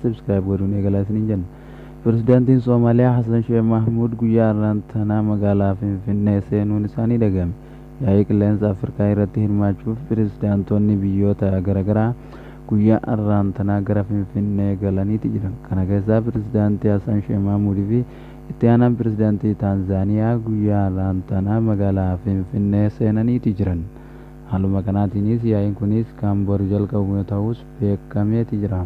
Subscribe godhuun eegalaa isiniin jenna. Pirezidaantiin Soomaaliyaa Hassan Sheekh Mahmuud guyyaa har'aan tanaa magaalaa Finfinnee seenuun isaanii dhagahame. Yaa'ii qilleensa Afrikaa irratti hirmaachuuf pirezidaantonni biyyoota garaagaraa guyyaa har'aan tanaa gara Finfinnee galaniiti jiran. Kana keessaa pirezidaantii Hassan Sheekh Mahmuud fi itti aanaan pirezidaantii Taanzaaniyaa guyyaa har'aan tanaa magaalaa Finfinnee seenaniiti jiran. Haaluma kanaatiinis yaa'iin kunis kan boru jalqabu ta'us beekameeti jira.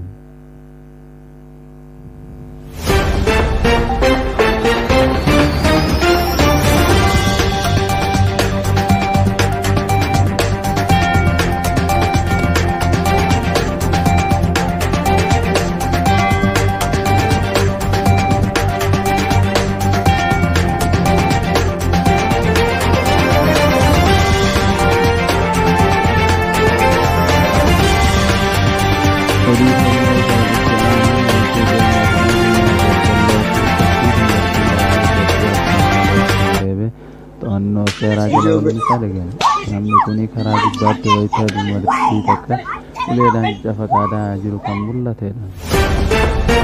To'annoo seeraa jala ooluun isaa dhagahame. Namni kun karaa gubbaatti wayita dubartii takka uleedhaan cafaqaa jiru kan mul'atedha.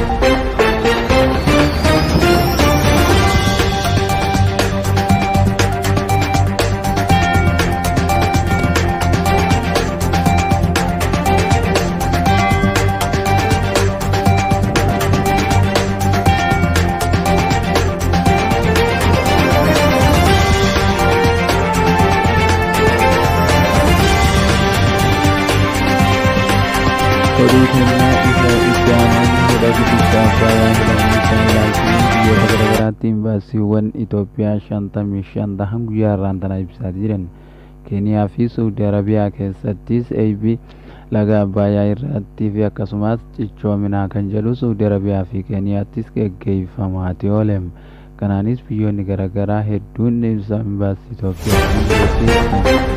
Oduu keenyaa isa itti aanaan hidha guddicha Abbayyaa hidhamuusaa ilaalchisuun biyyoota garaagaraatti imbaasiiwwan Itoophiyaa 55 tahan guyyaa har'aan tana ibsaa jiran. Keeniyaa fi Suudi Arabiyaa keessattis eebbi laga Abbayyaa irratti fi akkasumas cichoominaa kan jedhu Suudi Arabiyaa fi Keeniyaattis geggeeffamaati oole. Kanaanis biyyoonni garaagaraa hedduun ibsa imbaasii Itoophiyaatiin geggeessan.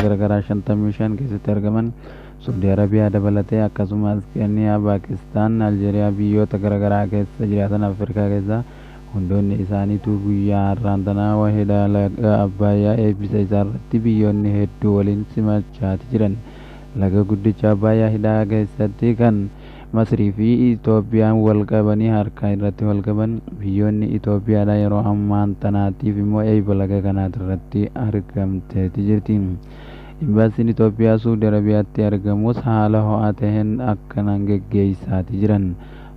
Garaagaraa 55 keessatti argaman Suudi Arabiyaa dabalatee akkasumas Keeniyaa, Paakistaan, Aljeeriyaa biyyoota garaagaraa keessa jiraatan Afrikaa keessa hundoonni isaaniitu guyyaa har'aan tanaa hidha laga Abbayyaa eebbisa isaa irratti biyyoonni hedduu waliin simachaati jiran. Laga guddicha Abbayyaa hidhaa keessatti kan Masrii fi Itoophiyaan wal qabanii harka irratti wal qaban biyyoonni Itoophiyaadha yeroo ammaan tanaatiif immoo eebba laga kanaati irratti argamteeti jirti. Imbaasiin Itoophiyaa Suudi Arabiyaatti argamus haala ho'aa ta'een akkanaan geggeessaati jiran.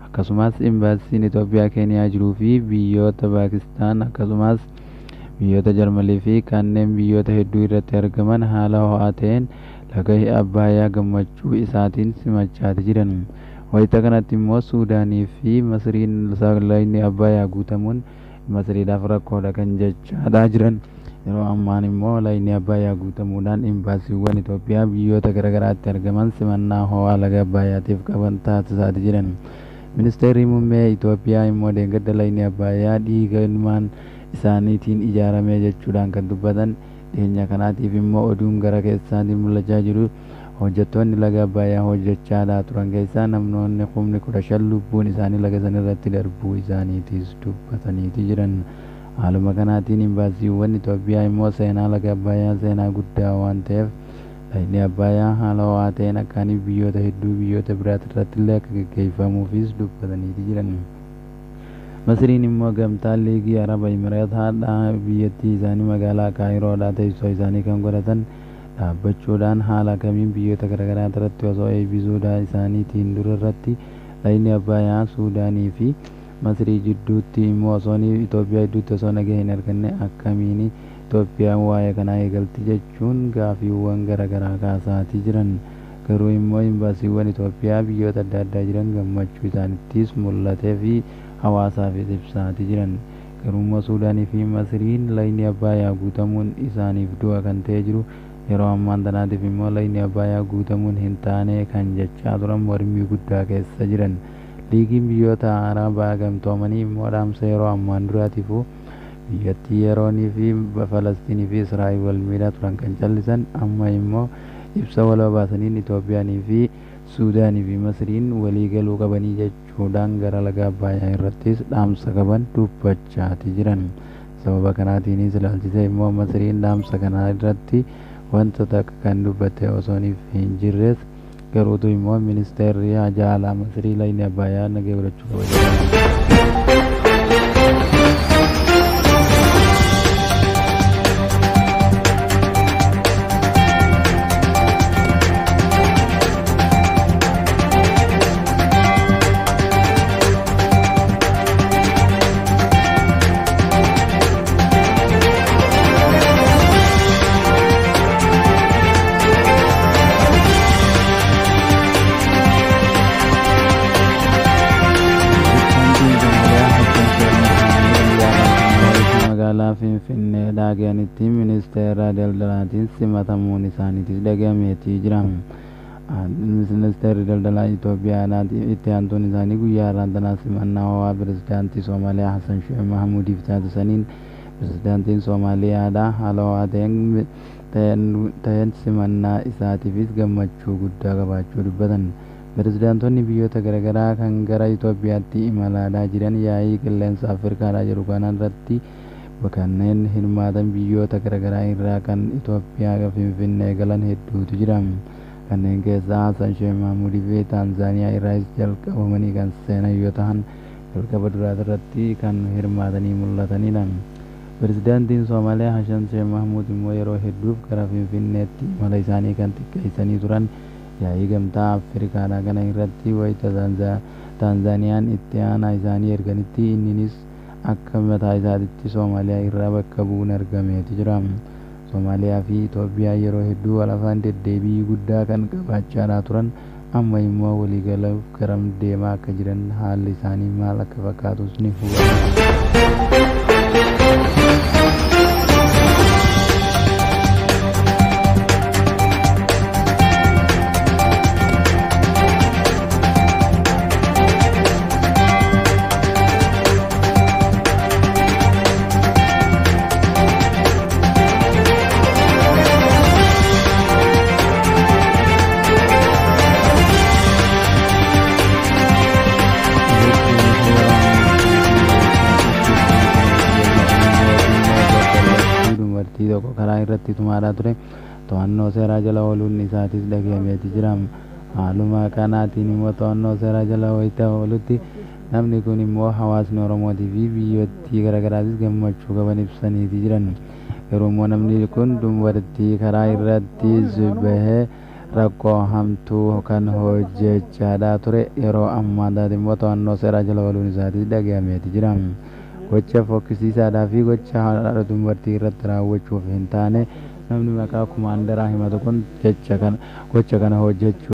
Akkasumas imbaasiin Itoophiyaa Keeniyaa jiruu fi biyyoota Paakistaan akkasumas biyyoota Jarmanii fi kanneen biyyoota hedduu irratti argaman haala ho'aa ta'een laga Abbayyaa gammachuu isaatiin simachaati jiran. Wayita kanatti immoo Suudaanii fi Masriin lagni Abbayyaa guutamuun Masriidhaaf rakkoodha kan jechaadhaa jiran. Yeroo ammaan immoo lagni Abbayyaa guutamuudhaan imbaasiiwwan Itoophiyaa biyyoota garaagaraatti argaman simannaa ho'aa laga Abbayyaatiif qaban taasisaati jiran. Ministeerri muummee Itoophiyaa immoo deeggarsa lagni Abbayyaa dhiiga ilmaan isaaniitiin ijaarame jechuudhaan kan dubbatan. Dhiyeenya kanaatiif immoo oduun gara keessaatiin mul'achaa jiru hojjettoonni laga Abbayyaa hojjechaadhaa turan keessaa namoonni 15,000 lubbuun isaanii laga sana irratti darbuu isaaniitis dubbataniiti jiran. Haaluma kanaatiin imbaasiiwwan Itoophiyaa immoo seenaa laga Abbayyaa seenaa guddaa waan ta'eef lagni Abbayyaa haala ho'aa ta'een akkaaniif biyyoota hedduu biyyoota biraati irratti illee akka geggeeffamuufis dubbataniiti jiran. Masriin immoo gamtaa liigii Araba Imireet haadha biyyattii isaanii magaalaa Kaayiroodhaa teessoo isaanii kan godhatan dhaabbachuudhaan haala kamiin biyyoota garaagaraa irratti osoo eebbisuudhaa isaaniitiin dura irratti lagni Abbayyaa Suudaanii fi Masrii jidduutti immoo osoo Itoophiyaa jidduutti osoo nagaa hin arganne akkamiin Itoophiyaan waa'ee kanaa eegalti jechuun gaafiiwwan garaagaraa kaasaatii jiran. Garuu immoo imbaasiiwwan Itoophiyaa biyyoota adda addaa jiran gammachuu isaanittis mul'atee fi hawaasaafis ibsaatii jiran. Garuu immoo Suudaanii fi Masriin lagni Abbayyaa guutamuun isaaniif du'a kan ta'ee jiru Yeroo ammaan tanaatiif immoo lagni Abbayyaa guutamuun hin taane kan jechaa turan mormii guddaa keessa jiran. Liigiin biyyoota Arabaa gamtoomanii immoo dhaamsa yeroo ammaan duraatiifuu biyyattii yeroonii fi Falasxiinii fi Israa'el wal miidhaa turan kan callisan amma immoo ibsa waloo baasaniin Itoophiyaanii fi Suudaanii fi Masriin walii galuu qabanii jechuudhaan gara laga Abbayyaa irrattis dhaamsa qaban dubbachaati jiran. Sababa kanaatiinis ilaalchisee immoo Masriin dhaamsa kana irratti wantoota akka kan dubbatte osoo hin jirres garuutu immoo ministeerri haajaa alaa Masrii lagni Abbayyaa nagee godhachuu qaba jedhan. Magaalaa Finfinnee dhaga'anitti ministeera daldalaatiin simatamuun isaaniitis dhagahameetii jira. Ministeerri daldalaa Itoophiyaa itti aantuun isaanii guyyaa har'aan tanaa simannaa ho'aa pirezidaantii Soomaaliyaa Hassan Sheikh Mahamuudiif taasisaniin pirezidaantiin Soomaaliyaadha haala ho'aa ta'een simannaa isaatiifis gammachuu guddaa qabaachuu dubbatan. Pirezidaantonni biyyoota garaagaraa kan gara Itoophiyaatti imalaadhaa jiran yaa'ii qilleensa Afrikaadhaa jedhu kana irratti kanneen hirmaatan biyyoota garaagaraa irraa kan Itoophiyaa Finfinnee galan hedduutu jira. Kanneen keessaa Hassan Sheikh Mahamuudii fi Taanzaaniyaa irraas jalqabamanii kan seenan yoo ta'an jalqaba duraa irratti kan hirmaatanii mul'atanidha. Pirezidaantiin Soomaaliyaa Hassan Sheikh Mahamuud immoo yeroo hedduuf gara Finfinneetti imala isaanii kan xiqqeessanii turan yaa'ii gamtaa Afrikaadhaa kana irratti wayita Taanzaaniyaan itti aanaa isaanii erganitti inninis akka mataa isaatitti Soomaaliyaa irraa bakka bu'uun argameeti jira. Soomaaliyaa fi Itoophiyaa yeroo hedduu wal afaan deddeebii guddaa kan qabaachaa turan amma immoo waliigaluuf garam deemaa akka jiran haalli isaanii maal akka fakkaatus ni hubatama. Dubartii tokko karaa irratti tumaadhaa ture to'annoo seeraa jala ooluun isaatis dhagahameeti jira. Haaluma kanaatiin immoo to'annoo seeraa jala wayita oolutti namni kun immoo hawaasni Oromootii fi biyyattii garaagaraatis gammachuu qaban ibsaniiti jiran. Garuu immoo namni kun dubartii karaa irratti bahee rakkoo hamtuu kan hojjechaadhaa ture yeroo ammaa taate immoo to'annoo seeraa jala ooluun isaatis dhagahameeti jira. Gocha fokkisiisaadhaa fi gocha haadha dubartii irratti raawwachuuf hin taane namni maqaa kumaandaraa himatu kun jecha kana gocha kana hojjechuu